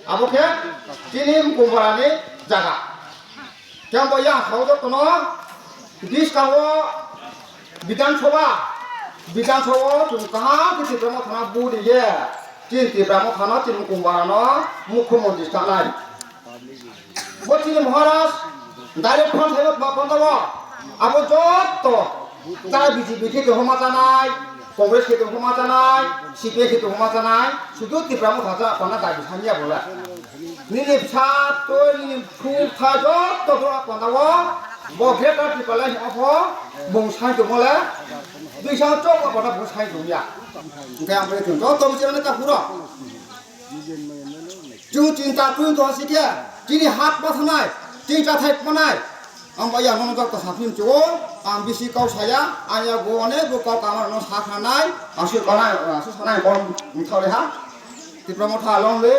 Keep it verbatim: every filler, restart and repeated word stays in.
Abo khe chini Mukumbarani jaga. Khe bo yang sao jotono bwskango Bidhan Sabha, Bidhan Sabha o chwng kaham khe Tipra Mothano vote riye. Chini Tipra Mothano chini Mukumbarano Mukhyamantri sanai. Bo chini Maharaj direct phone saibo ma panda bo. Abo jotto ta B J P khe tongma chanai, Congress khe tongma chanai, C P I khe tongma chanai, sudu Tipra Motha cha panda dabi sanya bola. Nini bwsa twi nini phu tha jotto dora panda bo. Bo Greater Tipraland himo pho bung sai tongmo le. Dui sa chok panda bung sai tongya. Hingke ang bini jotto bwsa ta phuro. Chwng chinta twi tong si khe, chini hat ma thanai, chini chathai manai. Ang ba ya nono jok ta sa phim chu, ang bisi kau saya, ang ya go one go kau kama no sa khanai, ang su kanai, ang su sanai bom thau le ha. Tipra Motha long le.